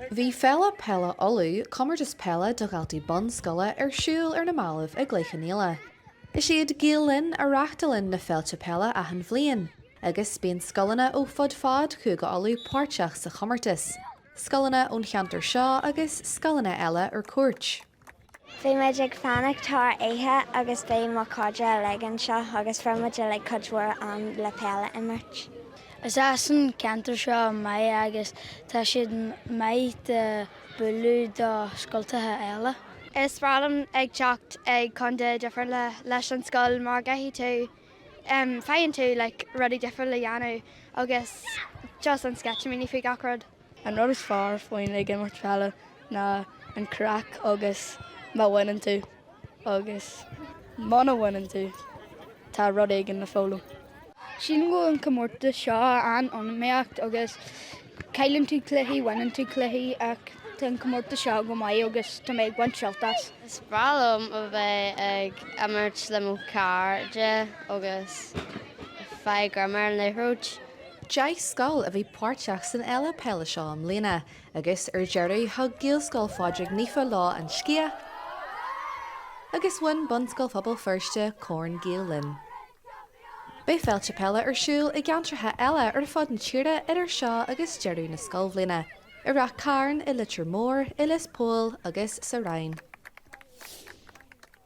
Bhí Féile Peile Uladh, comórtas peile do dhaltaí bunscoile, ar siúl ar na mallaibh i gCloich Cheann Fhaola. Is iad Gael Linn a reáchtálann na féilte peile achan bhliain, agus bíonn scoileanna ó fud fad Chúige Uladh páirteach sa chomórtas, scoileanna ón cheantar seo agus scoileanna eile ar cuairt. Bhí muid ag fanacht thar oíche agus bhí mo chairde uilig anseo agus fuair muid uilig cuid mhór am le peil a imirt. Is as an ceantar seo maith agus tá siad maith do bualadh do scoltacha eile. Is breá liom ag teacht ag contae difriúla leis an scoil mar gcaithfidh tú, faigheann tú like rudaí difriúla le dhéanamh agus just an sceitimíní faoi gach rud. An rud is fearr faoin ag imirt peile ná an craic agus má bhaineann tú agus muna bhaineann tú tá rud éigin le foghlaim. Sílim go bhfuil an comórtas seo an-iomaíocht agus cailleann tú cluichí, bhaineann tú cluichí ach tá an comórtas seo go maith agus tá mé ag baint sult as. Is breá liom a bheith ag imirt le mo chairde agus faigh greim ar an liathróid. 10 scoil a bhí páirteach san fhéile peile seo i mbliana agus ar deireadh thug Gaelscoil Phádraig Naofa leo an sciath agus bhain Bunscoil Phobal Feirste Corn Gael Linn. Beidh féilte peile ar siúl i gceantracha eile ar fud na tíre idir seo agus deireadh na scoilbhliana, i Ráth Cairn, i Leitir Móir, i Lios Póil agus sa Rinn.